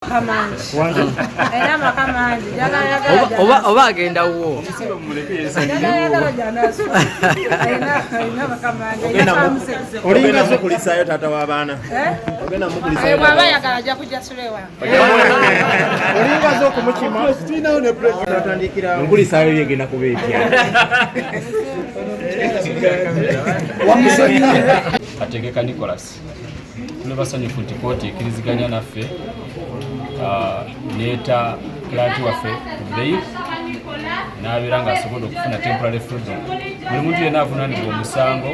Amaka mangi, alina amaka mangi. Oba agenda wuwo. Yagala gyanasula, alina amaka mangi. Ogenda mukulisaayo taata w'abaana? Eh? Ogenda mukulisaayo? Bw'aba ayagala ajja kujja sula ewange. Olingaza okumukima tatandikirawo. Nkulisaayo yegenda kuba etya? Ategeka Nicholas, tuli basanyufu nti kooti ekkiriziganya naffe neeta client waffe ku bail, n'abeera ng'asobodde okufuna temporary freedom. Buli muntu yenna avunaanibwa omusango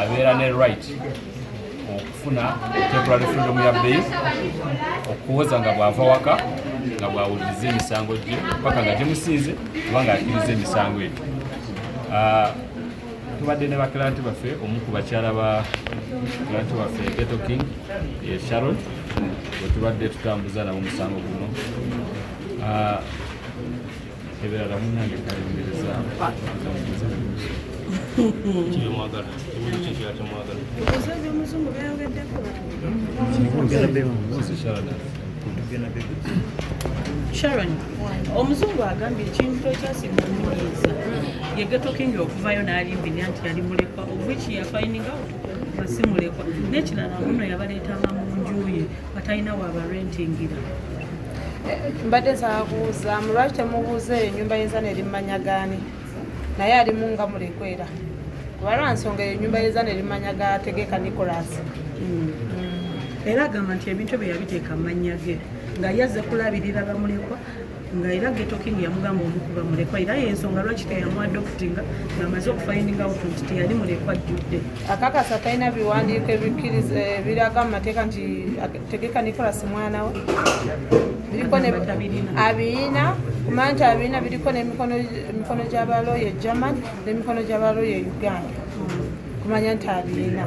abeera ne right okufuna temporary freedom ya bail, okuwoza nga bw'ava waka nga bw'awuliriza emisango gye paka nga gimusinze oba ng'akkiriza emisango egyo. Tubadde ne baclient baffe. Omu ku bakyala ba client waffe Ghetto King ye Sharon, bwe tubadde tutambuza nabo omusango guno. Ebirala munange kayongereza. Kibyemwagala, ebibuzo kyekirala kyemwagala. Omuzungu byayogeddeko. Sharon. Sharon, omuzungu agambye ekintu ekyasinga omunyiiza ye Ghetto King okuvayo n'alimbirira nti yali mulekwa, of which yafinding out nga si mulekwa. N'ekirala, muno yabaleetanga mu nju ye nga talina waabarentingira. Mbadde nsaba kubuuzaamu, lwaki temubuuza eyo ennyumba y'enzana eri mumanya gaani? Naye alimu nga mulekwa, era kuba lwa nsonga eyo ennyumba y'enzana eri mumanya ga Tegeka Nicholas. Era agamba nti ebintu ebyo yabiteeka mu mannya ge nga yazze kulabirira bamulekwa, nga era Ghetto King yamugamba omukuba mulekwa, era yensonga lwaki teyamuadoptinga ng'amaze okufinding out nti teyali mulekwa ajjudde. Akakasa talina biwandiiko ebikkiriza ebiraga mu mateeka nti Tegeka Nicholas mwana we? Biriko ne Tabirina. Abiyina, kumanya nti abiyina, biriko n'emikono, emikono gy'abalooya e German n'emikono gy'abalooya e Uganda, kumanya nti abiyina.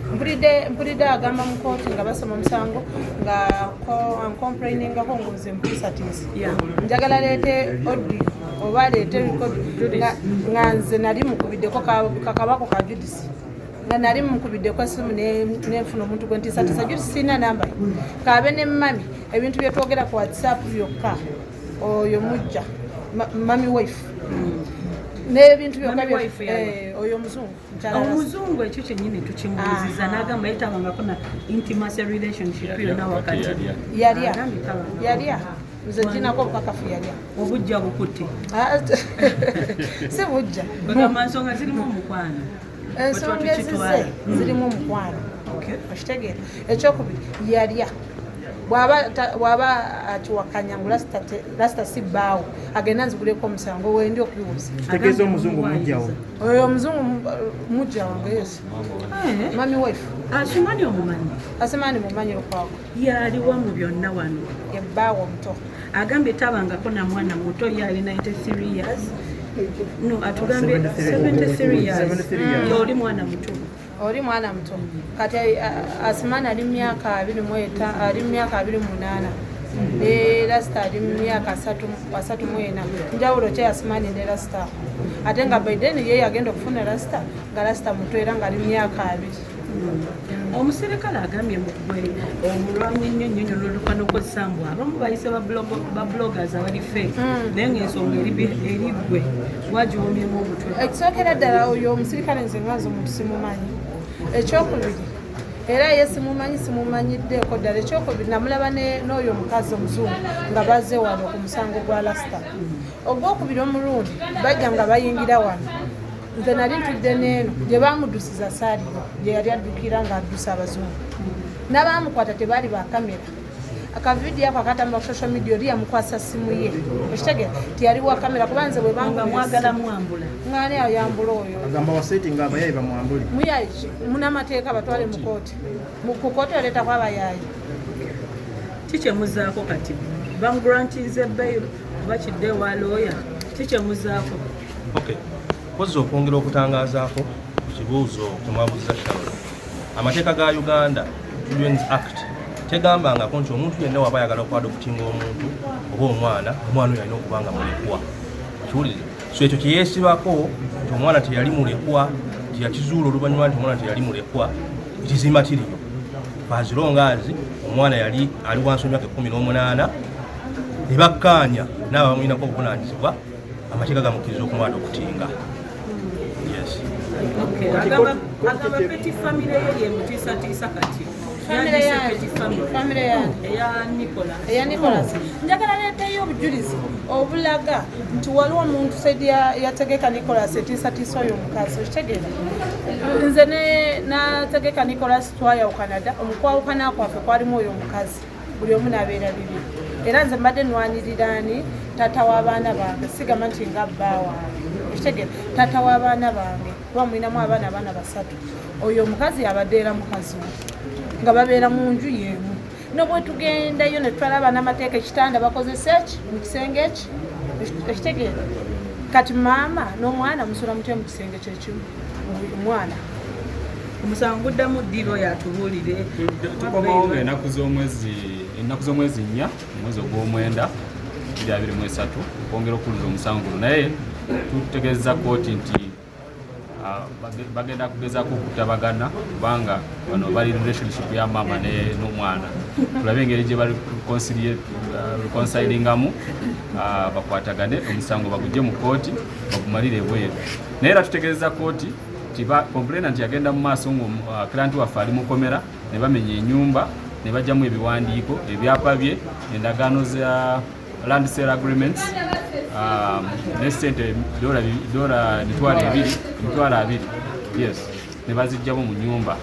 Mpulidde agamba mu kooti nga basoma omusango nga ancomplainingako ngu nze mutiisatiisa. Njagala leete audio oba aleete record nga nze nali mukubiddeko kakabako ka Judisi, nga nali mukubiddeko esimu nenfuna omuntu gwe ntiisatiisa. Judisi sirina namba ye, kaabe ne mami ebintu byetwogera ku WhatsApp byokka, oyo mujja mami wife n'ebintu byokka. Mami wife yayo. Eh, oyo omuzungu mukyala Rasta. Omuzungu ekyo kyennyini tukimubuuziza n'agamba ye tabangako na intimacy relationship yonna wakati. Yalya. Yalya. Agambye tabangako. Yalya, nze ginako obukakafu, yalya. Obujja bukutte. Ah, si bujja. Bagamba nsonga zirimu omukwano. Ensonga Bwe tuba ezize tukitwala. zirimu omukwano. Okay. Okitegeera? Ekyokubiri, yalya. Bw'aba akiwakanya ngu Rasta si bbaawo, agenda nziguleko omusango wendi okubiwuza. Kitegeeza omuzungu mujjawo? Oyo omuzungu mujja wange, yes. Eh, mami wife. Asumani omumanyi? Asimani mumanyi Lukwago. Yaliwa mu byonna wano? Ebbaawo omuto. Agambye tabangako na mwana muto, ye ali 93 years, no, atugambye 73 years. 73 years. Ye oli mwana muto. Oli mwana muto. Kati Asimani ali mu myaka 25, ali mu myaka 28, ne Rasta ali mu myaka 34. Njawulo ki Asimani ne Rasta? Ate nga by then ye yagenda okufuna Rasta nga Rasta muto, era nga ali mu myaka 20. Omuserikale agambye mugwe omulwanyi ennyo nnyo nnyo n'oluka n'okozesa mbw abamu bayise ba bloggers abali fake, naye ng'ensonga eri ggwe wagiwomyemu omutwe. Ekisookera ddala, oyo omusirikale nze nganze omuntu simumanyi. Ekyokubiri, era ye simumanyi, simumanyiddeeko ddala. Ekyokubiri, namulaba n'oyo omukazi omuzungu nga bazze wano ku musango gwa Lasita ogwokubiri omulundi, bajja nga bayingira wano, nze nali ntudde n'eno gye bamudusiza, saaliyo gye yali addukira ng'addusa abazungu. N'abaamukwata tebaali bakamera. Akavidiyo ako akatambula ku social media, oli yamukwasa simu ye. Okitegeera? Tiyali wa kamera, kuba nze bwe nga bankubira mwagala mwambula. Ngani ayambula oyo? Agamba wasetinga abayayi bamwambule. Muyayi ki? Munamateeka batwale mu kooti. Ku kooti oleetako abayaayi? Kikyemuzaako kati bamugrantinze bail oba kidde ewa looya? Kikyemuzaako? Okay, kozza okwongera okutangazaako ku kibuuzo kyemwabuuziza Sharon, amateeka ga Uganda, Children's Act tegambangako nti omuntu yenna waba ayagala okwadoptinga omuntu oba omwana, omwana oyo alina okuba nga mulekwa. Kiwulire, so ekyo kyeyeesibako nti omwana teyali mulekwa, nti yakizuula oluvannyuma nti omwana teyali mulekwa, it is immaterial. As long as omwana yali ali wansi w'emyaka 18, ne bakkaanya n'abo bamulinako obuvunaanyizibwa, amateeka gamukkiriza okumuadoptinga. Yes. Okay, agamba petty family ye yemutiisatiisa kati. Family Yandise yange. petty family. Family yange. Eya Nicholas. Eya Nicholas. Njagala leeteyo obujulizi obulaga nti waliwo omuntu side yategeka Nicholas etiisatiisa oyo omukazi, okitegeera? Nze nategeka Nicholas, twayawukana dda. Omukwawukana kwaffe kwalimu oyo omukazi, buli omu n'abeera bibi. Era nze mbadde nwaniriraani taata w'abaana bange, sigamba nti nga bba wange, okitegeera? Taata w'abaana bange, kuba mulinamu abaana 3. Oyo omukazi yabadde era mukazi we, nga babeera mu nju y'emu. Nobwetugendayo ne tutwala abaana amateeka, ekitanda bakozesa eki mu kisenge eki, ekitegeera? Kati maama n'omwana musula mutya mu kisenge kyekimu? Omwana Omusango guddamu ddiiro yatubuulire. Tukomawo nga ennaku z'omwezi 4 omwezi ogw'omwenda 2023 okwongera okuwuliza omusango guno. Naye tutegeeza kooti nti bagenda kugezaako okutabagana, kubanga bano bali relationship ya maama n'omwana. Tulabe engeri gye bali reconcilingamu, bakwatagane, omusango bagujje mu kooti bagumalire ebweru. Naye era tutegeeza kooti nti complainant yagenda mu maaso nga client waffe ali mukomera, ne bamenya enyumba ne bajjamu ebiwandiiko, ebyapa bye, endagaano za land sale agreements, ne sente dola 20,000, 20,000, yes, ne bazijjamu mu nyumba.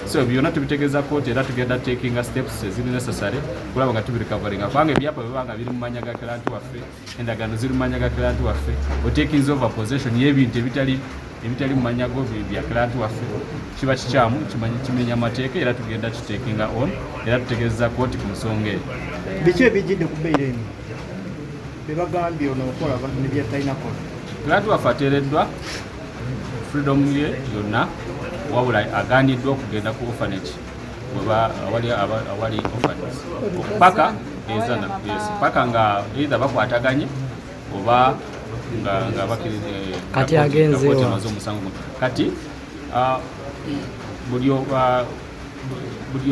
So byonna tubitegeeza kooti, era tugenda takinga steps eziri necessary kulaba nga tubirecoveringa, kubanga ebyapa biba nga biri mu manya ga client waffe, endagaano ziri mu manya ga client waffe. Otakinze over possession y'ebintu ebitali mu manya go bya client waffe, kiba kikyamu, kimenya amateeka, era tugenda kitakinga on, era tutegeeza kooti ku nsonga eyo. Biki ebijjidde ku bbeere eno bebagambye ono okola nebyatalina kola? Client waffe ateereddwa freedom ye yonna, wabula aganiddwa okugenda ku orphanage awali orphanage paka ezana, yes, paka nga either bakwataganye oba nga bakiriza. Kati agenze wa? Amaze omusango guno. Kati buli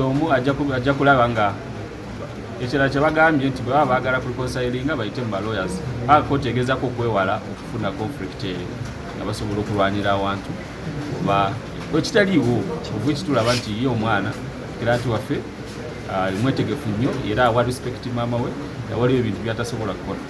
omu ajja kulaba nga ekirala kye bagambye nti bwe baba baagala kureconcilinga bayite mu balawyers, paka kooti egezaako okwewala okufuna conflict eyo nga basobola okulwanira awantu oba ekitaliiwo. Oba kitulaba nti ye omwana client waffe mwetegefu nnyo, era awa respect maama we, waliwo ebintu byatasobola kukola.